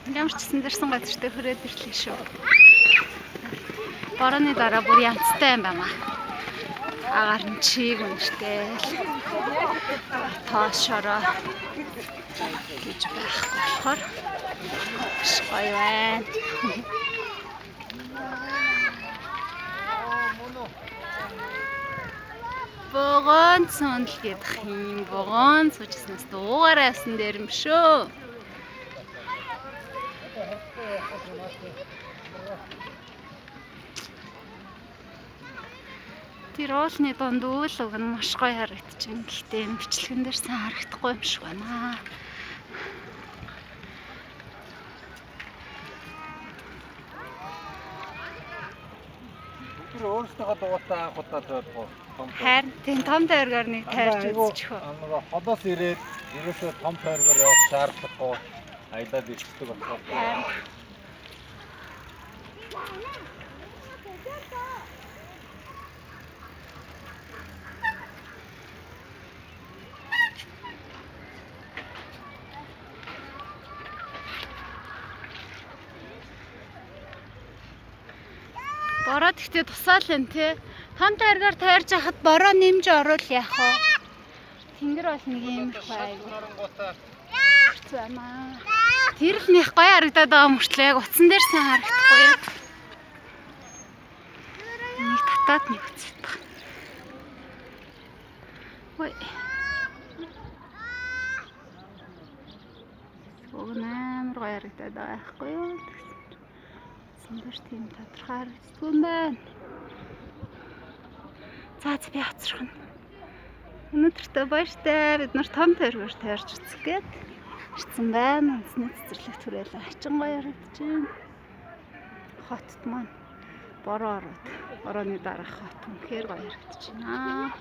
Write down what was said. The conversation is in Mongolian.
Ямар ч гэсэн дэрсэн газартай хүрээд ирлээ шүү. Борооны дараа бүр янзтай юм байна. Агаар нь чиг үнэртэй л тоошороо гэж байхгүй болохоор маш гоё байна. Богоон цундл гэдэг юм. Богоон суужснаас дуугаараа явсан дээр юм шүү. Тэр уулны дунд үйл үг нь маш гоё харагдчихэв. Гэхдээ энэ бичлэгэн дээр сайн харагдахгүй юм шиг байна. Тэр өөрсдийнхөө дугуйтай анх удаа тойрох. Харин тийм том тойргоор нэг тайрч үзчих үү. Нөгөө холоос ирээд ерөөсөө том тойргоор явах шаардлагагүй аялал ирчихдэг болохоор. Харин Бороо тэгтээ тусаал юм тий. Том тойргоор тойрж хахад бороо нэмж орвол яах вэ? Тэнгэр бол нэг иймэрхүү айгу. Оронгуудаа Хэцүү байна. Тэр л нэх гоё харагдаад байгаа мөртлөө яг утсан дээр сайн харагдахгүй юм. Нэг татаад нэг үцээд байгаа. Ой. Уг нь амар гоё харагдаад байгаа байхгүй юу? Тэгсэн чинь утсан дээр тийм тодорхой харагддаггүй юм байна. За за би хоцрох нь. Өнөөдөртөө баяртай. Бид нар том тойргоор тойрч үзэх гээд ирсэн байна. Үндэсний цэцэрлэг түрээлэн хачин гоё харагдаж байна. Хотод маань бороо ороод борооны дараах хот үнэхээр гоё харагдаж байна.